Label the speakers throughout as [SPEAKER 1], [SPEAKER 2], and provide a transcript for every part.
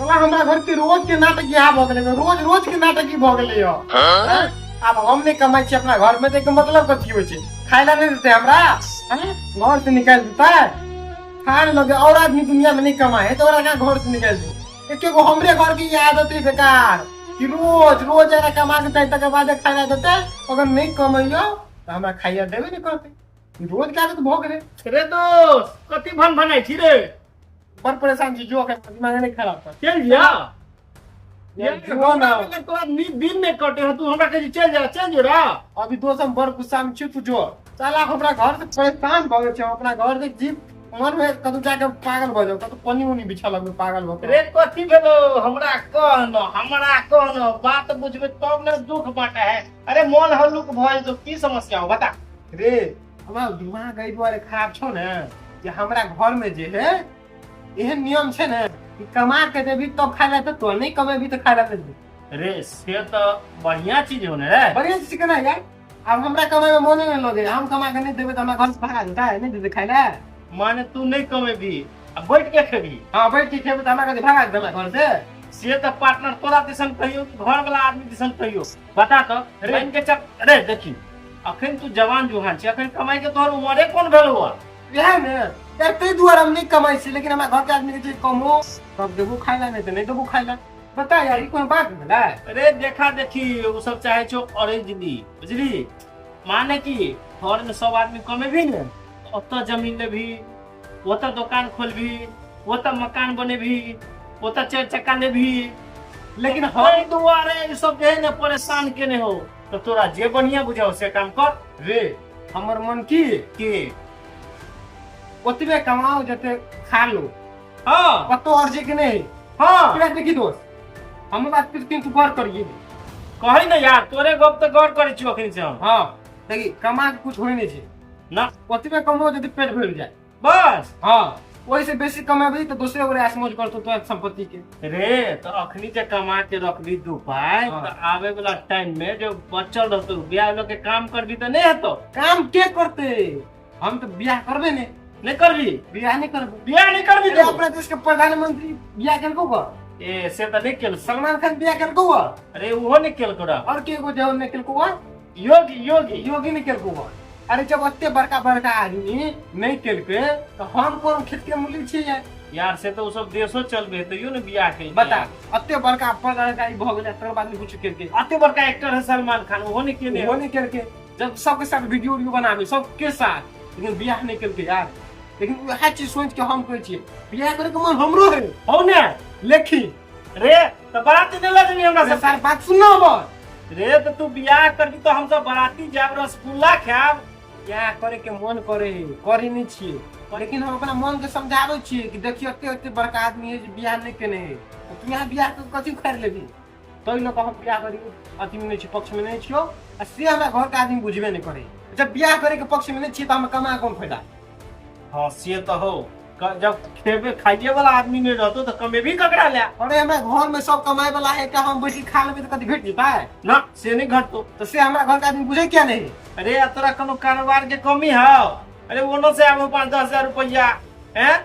[SPEAKER 1] साला हमरा घर के रोज के नाटक इएह भऽ गेलै, रोज रोज के नाटक ई भऽ गेलै यौ। आँय? आब हम नहि कमाइ छी अपना घर में तऽ एकर मतलब कथी होइ छै? खाय ला नहि देतै हमरा? आँय? घर से निकालि देतै? खाय लगे और आदमी दुनिया में नहीं कमाए है तो ओकरा घर से निकालि दे। एके गो हमरे घर के ई आदत है बेकार कि रोज रोज एकरा कमा के चाही तकर बाद खाय ला देतै, अगर नहीं कमैयो तऽ हमरा खाइया देबे नहि करतै। ई रोज के आदत भऽ गेलै।
[SPEAKER 2] रे दोस्त, कथी भन भनाइ छी रे?
[SPEAKER 1] बड़ परेशान छी, जो अखन दिमाग नहि खराब कर।
[SPEAKER 2] चलि जा।
[SPEAKER 1] यार, जो ना।
[SPEAKER 2] तोरा नींद दिन नहि कटे है, तू हमरा कहै छी चलि जा, चलि जो रा।
[SPEAKER 1] अभी दोस्त हम बड़ गुस्सा में छी, तू जो। साला हमरा घर से परेशान भऽ गेल छै, हम अपना घर से जीप मन में कतौ जाके पागल भऽ जाउ, कतौ पन्नी उन्नी बिछा लगबै पागल भऽ के।
[SPEAKER 2] रे कथी भेलो? हमरा कह न, हमरा कह न, बात बुझबै तब ने दुख बाँटे है। अरे मन हल्लुक भऽ जेतौ, की समस्या हो बता।
[SPEAKER 1] रे हमरा दिमाग एहि दुआरे खराब छौ ने जे हमरा घर में जे है एहन नियम छै ने कि कमा के देबी तब खाय ला देतौ, नहीं कमेबी तऽ खाय ला नहि देतौ।
[SPEAKER 2] रे से तऽ बढ़िया चीज हो ने रे।
[SPEAKER 1] बढ़िया चीज केना यार? आब हमरा कमाई में मोने नहीं लगे, हम कमा के नहीं देबे तऽ हमरा घर से भगा देतै, नहीं देतै खाय ला।
[SPEAKER 2] माने तू नहीं कमेबी आ बैठ के खेबी?
[SPEAKER 1] हाँ, बैठ के खेबे तऽ हमरा कथी भगा देतै हमरा घर से?
[SPEAKER 2] से तऽ पार्टनर तोरा दिसन कहियो कि घर वाला आदमी दिसन कहियो, बता तऽ।
[SPEAKER 1] रे।
[SPEAKER 2] मान के चल रे, देखी अखन तू जवान जुहान छी, अखन कमाई के तोहर उमरे कोन भेलौ हँ?
[SPEAKER 1] इएह ने यार, ताहि दुआरे हम नहीं कमाई छी, लेकिन हमरा घर के आदमी के कमो तब देबो खाय ला, नहीं तऽ नहीं देबो खाय ला। बता यार, ई कोनो बात भेलै?
[SPEAKER 2] अरे देखा देखी ओ सब चाहे छौ अरेंजली, बुझली? माने कि घर में सब आदमी कमेबी ने, ओतऽ जमीन लेबही, ओतऽ दोकान खोलबी, ओतऽ मकान बनेबी, ओतऽ चारि चक्का लेबही।
[SPEAKER 1] लेकिन हम
[SPEAKER 2] एहि दुआरे ई सब जे है ने परेशान केने हो, तऽ तोरा जे बढ़िया बुझाओ से काम कर।
[SPEAKER 1] रे हमर मन की
[SPEAKER 2] के
[SPEAKER 1] ओतबे कमाओ जते खा लो।
[SPEAKER 2] हाँ।
[SPEAKER 1] कतो अर्जे के नहीं।
[SPEAKER 2] हाँ।
[SPEAKER 1] तोरा देखी दोस्त, हमर बात फिर तू गौर करिए।
[SPEAKER 2] कहै ने यार, तोरे गप तऽ गौर करै छियौ अखन से हम।
[SPEAKER 1] हाँ देखी, कमा के कुछ होय नहीं छै
[SPEAKER 2] ना।
[SPEAKER 1] ओतबे कमाओ जते पेट भरि जाए
[SPEAKER 2] बस।
[SPEAKER 1] हाँ, ओहि से बेसी कमेबही तऽ दोसरे ओकरा ऐश मौज करतौ तोरा संपत्ति के।
[SPEAKER 2] रे तऽ अखनी जे कमा के रखबी दू पाई,
[SPEAKER 1] हाँ।
[SPEAKER 2] तऽ आबे वाला टाइम में जो बचल रहतौ बियाह लऽ के काम करबी तऽ नहीं हेतौ।
[SPEAKER 1] काम के करते? हम तऽ बियाह करबे नहीं।
[SPEAKER 2] नहीं करबी?
[SPEAKER 1] बियाह नहीं करबे।
[SPEAKER 2] बियाह नहीं करबी
[SPEAKER 1] अरे
[SPEAKER 2] तू?
[SPEAKER 1] अपना देश के प्रधानमंत्री बियाह केलको गो?
[SPEAKER 2] ए से तऽ नहीं केलको।
[SPEAKER 1] सलमान खान बियाह केलको गो?
[SPEAKER 2] अरे उहो नहीं केलको रा।
[SPEAKER 1] और के एगो जो नहीं केलको गो?
[SPEAKER 2] योगी, योगी।
[SPEAKER 1] योगी नहीं केलको गो। अरे जब एते बड़का बड़का आदमी नहीं केलकै तऽ हम कोन खेत के मूली छी यार?
[SPEAKER 2] यार से तऽ ओ सब देशो चलबे तैयो ने बियाह केलकै।
[SPEAKER 1] बता, एते बड़का बड़का ई भऽ गेलै तकर बाद भी कुछ केलकै।
[SPEAKER 2] एते बड़का एक्टर है सलमान खान, ओहो नहीं केने।
[SPEAKER 1] ओहो नहीं केलकै। जब सबके साथ वीडियो उडियो बनाबे सबके साथ, लेकिन बियाह नहीं केलकै यार। लेकिन वएह चीज सोच के हम कहै छियै बियाह करे के मन हमरो है।
[SPEAKER 2] हौ ने।
[SPEAKER 1] लेखी
[SPEAKER 2] रे तऽ बाराती नहि लऽ जेबही हमरा
[SPEAKER 1] रे,
[SPEAKER 2] सब?
[SPEAKER 1] सार बात सुन ना हमर।
[SPEAKER 2] रे तऽ तू बियाह करबी तऽ हमसब बाराती जायब, रसगुल्ला खायब।
[SPEAKER 1] बियाह करे के मन करे है, करे नहीं छियै, लेकिन हम अपना मन के समझाबै छियै कि देखियौ एते एते बड़का आदमी है जे बियाह नहीं केने है, तऽ तू यहाँ बियाह के कथी उखाड़ि लेबही? ताहि लऽ कऽ हम बियाह करी अथी में नहीं छी, पक्ष में नहीं छियौ। आ से हमरा घर के आदमी बुझबे नहीं करे। जब बियाह करे के पक्ष में नहीं छियै तऽ हम कमा कोन फायदा?
[SPEAKER 2] हाँ से तऽ हो, जब खेबे खाइए वाला आदमी नहीं रहतो तऽ कमेबी ककरा ले?
[SPEAKER 1] अरे हमरा घर में सब कमाए वाला है, एकटा हम बैठ के खा लेबै तऽ कथी घटि जेतै?
[SPEAKER 2] ना से नहीं घटतो।
[SPEAKER 1] तऽ से हमरा घर के आदमी बुझे किया नहीं?
[SPEAKER 2] अरे आ तोरा कोनो कारोबार के कमी हौ? अरे ओनो से आबो 5-10 हजार रुपया, हैं?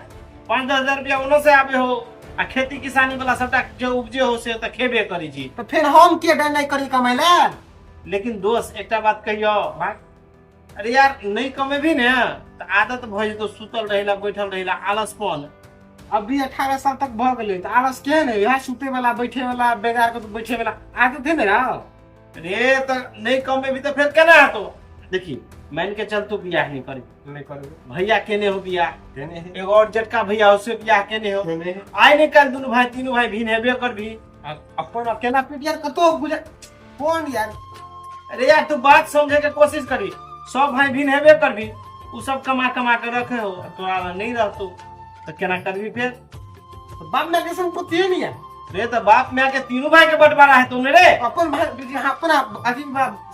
[SPEAKER 2] 5-10 हजार रुपया ओनो से आबे हो, आ खेती किसानी वाला सबटा जे उपजे हो से तऽ खेबे करै छी।
[SPEAKER 1] तऽ फेर हम किया डर नहीं करी कमाइ ले?
[SPEAKER 2] लेकिन दोस्त एकटा बात कहियौ।
[SPEAKER 1] बात?
[SPEAKER 2] अरे यार नहीं कमेबी ने तऽ आदत भऽ जेतौ सुतल रहैला बैठल रहैला, आलसपन।
[SPEAKER 1] अभी 18 साल तक भऽ गेलै तऽ आलस केहन है? इएह सुते वाला बैठे वाला बेगार के बैठे वाला आदत है ने राव?
[SPEAKER 2] रे तऽ नहीं कमेबी तऽ फेर केना हेतौ? देखी मान के चल तू बियाह नहीं करी।
[SPEAKER 1] नहीं करबे।
[SPEAKER 2] भैया केने हो बियाह?
[SPEAKER 1] केने है।
[SPEAKER 2] एगो और जेटका भैया हो से बियाह केने हो।
[SPEAKER 1] केने है।
[SPEAKER 2] आइ नहीं काल्हि दुनू भाई तीनू भाई भिन हेबे करबी।
[SPEAKER 1] अपन अकेला पेट यार कतौ गुजर कोन यार?
[SPEAKER 2] अरे यार तू बात समझे के कोशिश करी, सब भाई भिन हेबे करबी, उ सब कमा कमा के रखे हो, तोरा लग नहीं रहतो तऽ केना करबी फेर?
[SPEAKER 1] तो बाप माय के संपत्ति है नहीं यार।
[SPEAKER 2] रे तऽ बाप माय के तीनू भाई के बंटवारा हेतौ ने रे?
[SPEAKER 1] अपन भाई हाँ, अपना अथी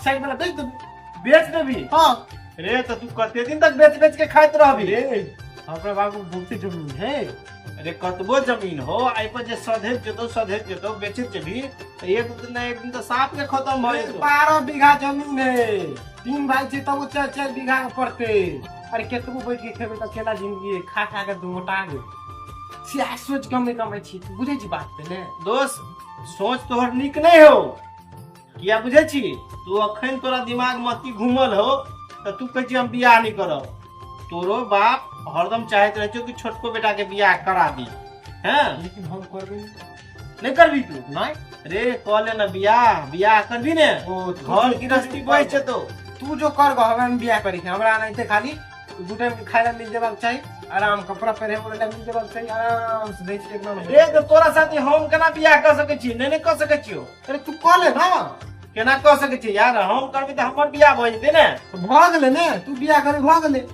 [SPEAKER 1] साइड वाला बेच देबी।
[SPEAKER 2] बेच देबी?
[SPEAKER 1] हाँ।
[SPEAKER 2] रे तऽ तू कते दिन तक बेच बेच के खाइत रहबी?
[SPEAKER 1] रे हमरा बाबू बहुते जमीन है।
[SPEAKER 2] अरे कतबो जमीन हो, एहि पर जे सधैत जेतौ सधैत जेतौ बेचैत जेबही तऽ एक दिन ने एक दिन तऽ साफ के खत्म भऽ जेतौ।
[SPEAKER 1] 12 बीघा जमीन है, 3 भाई छै तब 4-4 बीघा के पड़ते। अरे केतबो बैठ के खेबै तऽ अकेला जिंदगी है, खा खा के दू मोटा गेल। से सोच के हम नहि कमाइ छी। तू बुझै छी बात के ने?
[SPEAKER 2] दोस्त, सोच तोहर नीक नहि हो। किया बुझै छी? तू अखन तोरा दिमाग में अति घूमल हो तऽ तू कहै छी हम बियाह नहि करब। तोरो बाप हरदम चाहैत रहै छौ कि छोटको बेटा के बियाह करा दी। हैं?
[SPEAKER 1] लेकिन हम करबै नहि।
[SPEAKER 2] नहि करबी तू?
[SPEAKER 1] नहि।
[SPEAKER 2] रे, कऽ ले ना बियाह। बियाह करबी ने,
[SPEAKER 1] ओ तू
[SPEAKER 2] घर गृहस्थी बहि जेतौ।
[SPEAKER 1] तू जो कर गो, हम बियाह करी हमरा एनाहिते खाली दू टाइम के खाय ला मिल जेबाक चाही, आराम कपड़ा पहिरे वाला मिल जेबाक चाही, आराम से दै छी एकदम।
[SPEAKER 2] रे, तऽ तोरा साथे हम केना बियाह कऽ सकै छी? नहि, नहि कऽ सकै छियौ।
[SPEAKER 1] अरे तू कऽ ले ना।
[SPEAKER 2] केना कऽ सकै छी यार? हम करबै तऽ हमर बियाह भऽ जेतै ने।
[SPEAKER 1] तऽ भऽ गेलै ने, तू बियाह करे, भऽ गेलै।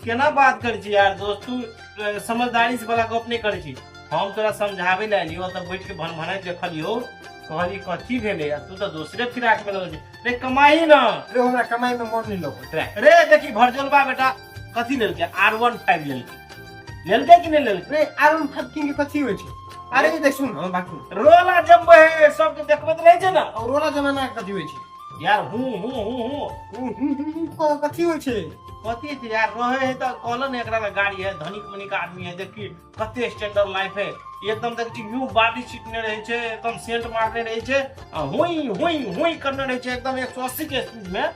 [SPEAKER 2] केना बात करै छी यार दोस्त? तू समझदारी से वाला गप नहि करै छी। हम तोरा समझाबै लए एलियौ, तऽ बैठ के भनभनाइत देखलियौ, कहली कथी भेलै, आ तू तऽ दोसरे फिराक में लगल छी। रे, कमाही ना।
[SPEAKER 1] रे, हमरा कमाई में मन नहीं लगो रे।
[SPEAKER 2] रे देखी, भरजोलबा बेटा कथी लेलकै? R15 लेलकै। लेलकै कि नहि लेलकै?
[SPEAKER 1] रे, R15 किन के कथी होइ छै? अरे देख, सुन, हम बात सुन।
[SPEAKER 2] रोला जमबै है, सबके देखबैत रहै छै ने।
[SPEAKER 1] और रोला जमाना के कथी होइ छै?
[SPEAKER 2] यार, हूँ हूँ हूँ हूँ।
[SPEAKER 1] हूँ, हूँ, हूँ, हूँ, कथी होइ छै?
[SPEAKER 2] कथी छै यार? रहे है तऽ कहल ने, एकरा लग गाड़ी है, धनिक मनिक आदमी है। देखी कते स्टैंडर्ड लाइफ है एकदम। देख छी यूं बाडी छीटने रहै छै, एकदम सेंट मारने रहै छै आ हुई हुई हुई करने रहै छै एकदम 180 के स्पीड में।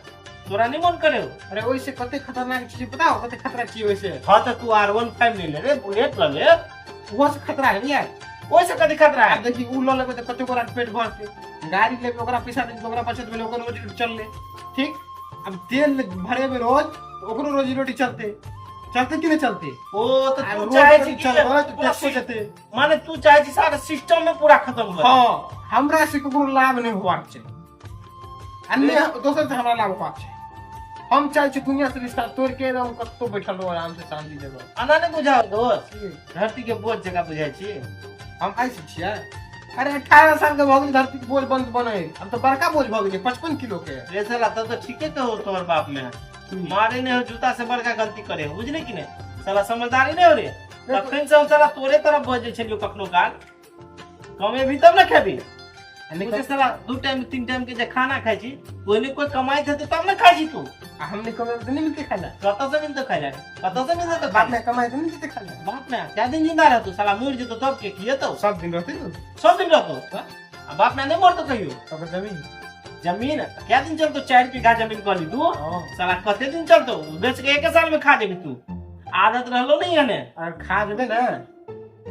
[SPEAKER 2] तोरा नहीं मन करे हो?
[SPEAKER 1] अरे, ओइसे कते खतरनाक चीज पता हो? कते खतरा चीज ओइसे।
[SPEAKER 2] हाँ, तऽ तू R15 ले ले रे, बुलेट ल ले।
[SPEAKER 1] ओहो से खतरा है यार।
[SPEAKER 2] ओहिसे कथी खतरा है?
[SPEAKER 1] आब देखी, उ लऽ लेबै तऽ कते गोरा पेट भरतै। गाड़ी लेबै, ओकरा पैसा देबै, ओकरा बचत भेलै, ओकर रोजी रोटी चललै। ठीक, आब तेल भरेबै रोज तऽ ओकरो रोजी रोटी चलतै। चलतै कि नहि चलतै?
[SPEAKER 2] ओ तऽ
[SPEAKER 1] आब
[SPEAKER 2] तू
[SPEAKER 1] रोज
[SPEAKER 2] चाहे छी कि
[SPEAKER 1] चलबै तऽ
[SPEAKER 2] पूरा
[SPEAKER 1] टैक्सो जेतै।
[SPEAKER 2] माने तू चाहे छी सारा सिस्टम में पूरा खत्म कर।
[SPEAKER 1] हँ, हमरा से ककरो लाभ नहि होबाक चाही आ नहि दोसर से हमरा लाभ होबाक चाही। हम चाहै छी दुनिया से रिश्ता तोड़ के एकदम कतौ बैठल रहू आराम से शांति जगह।
[SPEAKER 2] एना नहि बुझाओ दोस्त, धरती के बोझ जकाँ बुझाइ छी।
[SPEAKER 1] हम आइ से छियै? अरे, 18 साल के भऽ गेलै धरती के बोझ बंद बनै। अब तऽ बड़का बोझ भऽ गेलै, 55 किलो के।
[SPEAKER 2] रे साला, तब तऽ ठीके कहो तोहर बाप में मारे नहीं हो जूता से बड़का गलती करे हो, बुझले कि नहीं? साला समझदारी नहीं हो रे। तखन से हम साला तोरे तरफ बजै छलियौ कखनो काल, कमेबी तब ने खेबी। मुझे साला दू टाइम तीन टाइम के जे खाना खाइ छी, कोई ने कोई कमाइत हेतै तब ने खाइ छी तू।
[SPEAKER 1] आ हम नहि कमेबै तऽ नहि मिलतै खाय लए।
[SPEAKER 2] कतऽ से मिलतै खाइ लए? कतऽ से मिलतै
[SPEAKER 1] बाप माय कमाइ तऽ नहि देतै खाय लए।
[SPEAKER 2] बाप माय क्या दिन जिंदा रहतौ? साला मरि जेतौ तब के खिएतौ?
[SPEAKER 1] सब दिन रहतै ने।
[SPEAKER 2] सब दिन रहतौ आ बाप माय नहि मरतौ कहियो?
[SPEAKER 1] तकर जमीन।
[SPEAKER 2] जमीन क्या दिन चलतौ? 4 बीघा जमीन कहली तू।
[SPEAKER 1] हँ।
[SPEAKER 2] साला कते दिन चलतौ? बेच के एके साल में खा जेबी तू। आदत रहलो नहीं है ने।
[SPEAKER 1] अगर खा जेबै ने,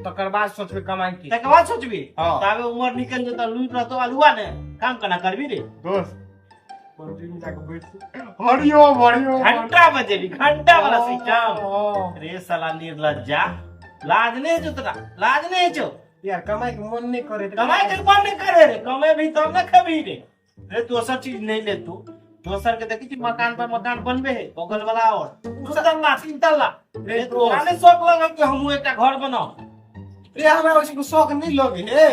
[SPEAKER 1] तकर बाद सोचबै कमाइ के।
[SPEAKER 2] तकर बाद सोचबी?
[SPEAKER 1] हँ।
[SPEAKER 2] ताबे उमर निकल जेतौ, लूट रहतौ अलुआ ने, काम केना करबी रे?
[SPEAKER 1] दोस्त, मंदिर में जाके बैठ, हरिओम हरिओम।
[SPEAKER 2] घंटा बजेबी, घंटा वाला सिस्टम।
[SPEAKER 1] हँ।
[SPEAKER 2] रे साला निर्लज्जा, लाज नहीं छौ तोरा? लाज नहीं छौ?
[SPEAKER 1] यार, कमाई के मन नहीं करे।
[SPEAKER 2] कमाई के मन नहीं करे रे? कमे भी तब ने खेबी रे। रे, दोसर चीज नहीं ले तू। दोसर के देखी छी मकान पर मकान बनबे है, बगल वाला और दू तल्ला तीन तल्ला। रे, तोरा नहीं शौक लगल कि हमहूँ एकटा घर बनाऊ?
[SPEAKER 1] रे, हमरा ओइसे शौक नहीं लगे हे।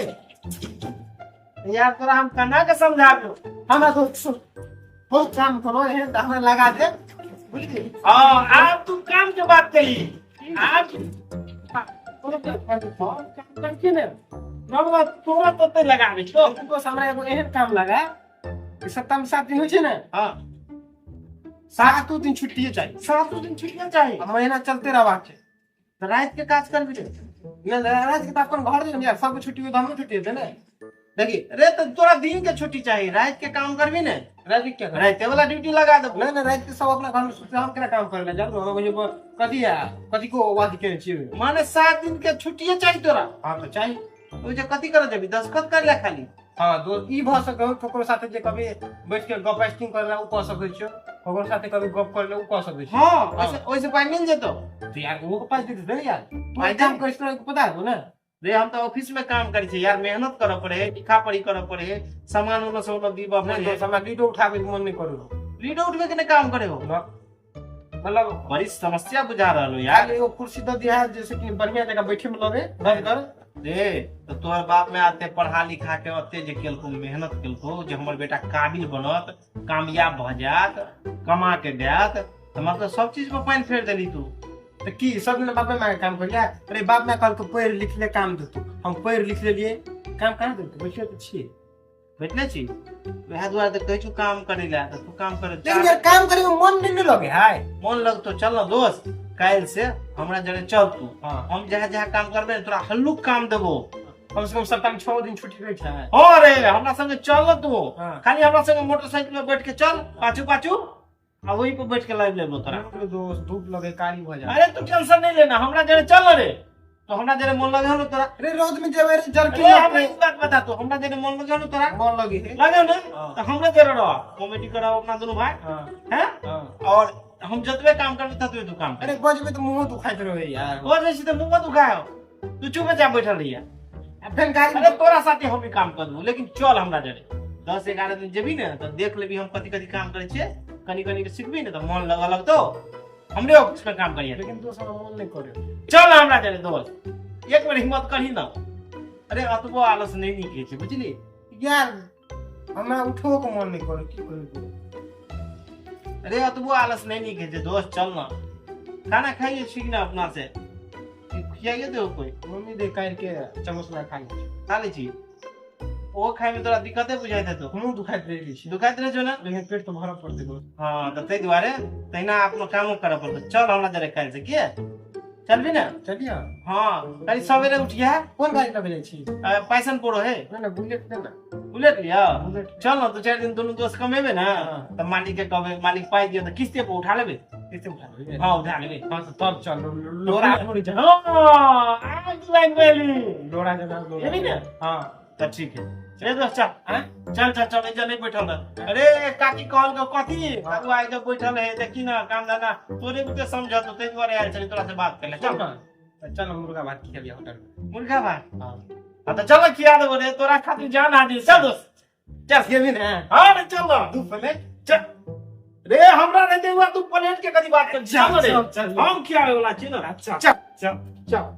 [SPEAKER 2] यार, तोरा हम केना के समझाबू?
[SPEAKER 1] हमरा तो बहुत काम करो एहन तऽ हमरा लगा दे, बुझली?
[SPEAKER 2] हाँ, आब तू काम के बात कही। आब हम काम कर छी ने, हमरा तोरा तते लगाबे छौ।
[SPEAKER 1] बस, हमरा एगो एहन काम लगा कि सप्ताह में 7 दिन होइ छै ने, सातो दिन छुट्टिए चाही।
[SPEAKER 2] सातो दिन छुट्टियां चाही?
[SPEAKER 1] आ महीना चलते रहबाक छै।
[SPEAKER 2] तऽ राति के काज करबी रे?
[SPEAKER 1] नहि नहि, राति के तऽ अपन घर जे यार, सबके छुट्टी होइ तऽ हमरो छुट्टी हेतै ने।
[SPEAKER 2] देखी रे, तऽ तोरा दिन के छुट्टी चाही, राति के काम करबी ने?
[SPEAKER 1] राति के क्या करबै?
[SPEAKER 2] राते वाला ड्यूटी लगा देबो।
[SPEAKER 1] नहि नहि, राति के सब अपना घर में सुतते, हम केना काम करे ला जाउ? हम बुझे कथी है, कथी को आवाज केने छियै?
[SPEAKER 2] माने 7 दिन के छुट्टिए चाही तोरा?
[SPEAKER 1] हाँ, तऽ चाही।
[SPEAKER 2] ओ जे कथी करे जेबी? दस्तखत कर ले खाली?
[SPEAKER 1] हाँ दोस्त, ई भऽ सकै हो, ककरो साथे जे कभी बैठ के गप स्टिंग करे ला उ कऽ सकै छियो, ककरो साथे कभी गप करे ला उ कऽ सकै छियो।
[SPEAKER 2] हाँ, ओइसे ओइसे पाइ मिल जेतौ?
[SPEAKER 1] तऽ यार, ओहो के पास देते ने यार। तू
[SPEAKER 2] पाइ
[SPEAKER 1] काम
[SPEAKER 2] दे।
[SPEAKER 1] करै छी पता हो ने?
[SPEAKER 2] रे, हम तऽ ऑफिस में काम करै छी यार, मेहनत करऽ पड़े है, लिखा पढ़ी करऽ पड़े है, सामान ओने से ओने दीबऽ
[SPEAKER 1] नहीं
[SPEAKER 2] पड़े है।
[SPEAKER 1] दोस्त, हमरा लीडो उठाबै के मन नहीं करू।
[SPEAKER 2] लीडो उठबे के नहीं काम करे हो?
[SPEAKER 1] ना। मतलब
[SPEAKER 2] बड़ी समस्या बुझा रहल हो यार।
[SPEAKER 1] यार, एगो कुर्सी दऽ दिया जैसे कि बढ़िया जगह बैठे में लगे दर दर।
[SPEAKER 2] रे, तऽ तोहर बाप में आते पढ़ा लिखा के ओते जे केलको, मेहनत केलको जे हमर बेटा काबिल बनत, कामयाब भऽ जायत, कमा के देत, तऽ मतलब सब चीज पर पानि फेर देली तू।
[SPEAKER 1] तऽ की सब दिन बापे माय के काम करिया? अरे, बाप माय कहलको पढ़ि लिख ले, काम देतौ। हम पढ़ि लिख लेलियै, काम कहाँ देतौ? बैठले तऽ छियै।
[SPEAKER 2] बैठले छी, वएह दुआरे तऽ कहै छौ काम करै लए, तऽ तू काम करे।
[SPEAKER 1] लेकिन यार, काम करे में मन नहीं ने लगे है।
[SPEAKER 2] मन लगतो। चल ना दोस्त, काल्हि से हमरा जरे चल तू।
[SPEAKER 1] हाँ।
[SPEAKER 2] हम जहाँ जहाँ काम करबे ने, तोरा हल्लुक काम देबो।
[SPEAKER 1] कम से कम सप्ताह में 6 दिन छुट्टी रहै छै।
[SPEAKER 2] हाँ रे, हमरा संगे चल तू।
[SPEAKER 1] हाँ।
[SPEAKER 2] खाली हमरा संगे मोटरसाइकिल में बैठ के चल पाछू पाछू, आ वही पर बैठ के लाइव लेबो तोरा।
[SPEAKER 1] रे दोस्त, धूप लगे, कारी भऽ जाए।
[SPEAKER 2] अरे तू टेंशन नहीं लेना, हमरा जरे चल रे, तो हमरा जरे मन लगे हो तोरा।
[SPEAKER 1] अरे रौद में जेबै रे, जरकी।
[SPEAKER 2] अरे हमरा एक बात बता, तू हमरा जरे मन लगे हो तोरा?
[SPEAKER 1] मन लगे है।
[SPEAKER 2] लगे ने?
[SPEAKER 1] हाँ।
[SPEAKER 2] तो हमरा जरे रह, कॉमेडी कराओ अपना दोनों भाई।
[SPEAKER 1] हाँ।
[SPEAKER 2] हैं?
[SPEAKER 1] हाँ।
[SPEAKER 2] और हम जतबे काम करबे ततबे तू काम कर।
[SPEAKER 1] अरे बजबे तऽ मुँहो दुखाइत रहै यार।
[SPEAKER 2] हो जाइ छै तऽ मुँह दुखायो, तू चुपे चाप बैठल रहिया।
[SPEAKER 1] आ फेर गाड़ी।
[SPEAKER 2] अरे तोरा साथे हम ही काम कर देबो, लेकिन चल हमरा जरे। 10-11 दिन जेबी ने तऽ देख लेबी हम कथी कथी काम करै छियै, कनी कनी के सिखबी ने तऽ मन लगऽ लगतौ, हमरे ऑफिस में काम करिहे।
[SPEAKER 1] लेकिन दोस्त, हमरा मन नहि करे।
[SPEAKER 2] चल हमरा जरे दोस्त, एक बेर हिम्मत करही ना। अरे अतबो आलस नहि नीक होइ छै, बुझली?
[SPEAKER 1] यार, हमरा उठो के मन नहि करे, की करू?
[SPEAKER 2] अरे अतबो आलस नहि नीक होइ छै दोस्त, चल ना। खाना खाइए छी कि ना अपना से? खियाइए देहो कोई?
[SPEAKER 1] मम्मी दे काटि के चम्मच खा लै छी।
[SPEAKER 2] खा लै छी? ओ खाय में तोरा दिक्कते बुझाइत हेतौ।
[SPEAKER 1] मुँह दुखाइत रहै छै।
[SPEAKER 2] दुखाइत रहै छौ ने?
[SPEAKER 1] लेकिन पेट तऽ भरऽ पड़तै दोस्त।
[SPEAKER 2] हाँ, तऽ ताहि दुआरे तहिना अपनो कामो करऽ पड़तौ। चल हमरा जरे काल्हि से, के चलबी ने?
[SPEAKER 1] चलिए।
[SPEAKER 2] हाँ, कनी सवेरे उठिया।
[SPEAKER 1] कोन गाड़ी लगे जाइ छी?
[SPEAKER 2] पैसन प्रो है।
[SPEAKER 1] नहि नहि, बुलेट दे ने।
[SPEAKER 2] बुलेट लिअ।
[SPEAKER 1] बुलेट।
[SPEAKER 2] चल ने, 2-4 दिन दुनू दोस्त कमेबे ने।
[SPEAKER 1] हाँ।
[SPEAKER 2] तऽ मालिक के कहबै, मालिक पाइ दियौ, तऽ किस्ते पर उठा लेबै।
[SPEAKER 1] किस्ते उठा लेबै।
[SPEAKER 2] हाँ, उठा लेबै।
[SPEAKER 1] हाँ, तऽ तब चल लोरा थोड़ी जा।
[SPEAKER 2] हाँ, आग लाइन भेली।
[SPEAKER 1] लोरा जेना लोरा।
[SPEAKER 2] एबी ने?
[SPEAKER 1] हाँ।
[SPEAKER 2] तऽ ठीक है रे दोस्त, चल।
[SPEAKER 1] आँय?
[SPEAKER 2] चल चल चल, एजा नहीं बैठल रह। अरे काकी कहल के कथी बाबू आइ जब बैठल है, देखी ना काम धंधा तोरे बुते समझत, ताहि दुआरे आयल छली तोरा से बात करे। चल।
[SPEAKER 1] चल ना, चल मुर्गा भात खियाबिया होटल में।
[SPEAKER 2] मुर्गा भात?
[SPEAKER 1] हाँ।
[SPEAKER 2] हाँ, तऽ चल खिया देबो रे, तोरा खातिर जान हाजिर। चल दोस्त, चल।
[SPEAKER 1] खेबी ने?
[SPEAKER 2] हाँ रे, चल ना।
[SPEAKER 1] 2 प्लेट।
[SPEAKER 2] चल रे, हमरा नहीं देहुआ 2 प्लेट के कथी बात कर। चल रे।
[SPEAKER 1] चल चल।
[SPEAKER 2] हम खियाबे वाला छी ना।
[SPEAKER 1] अच्छा।
[SPEAKER 2] चल।
[SPEAKER 1] चल।
[SPEAKER 2] चल।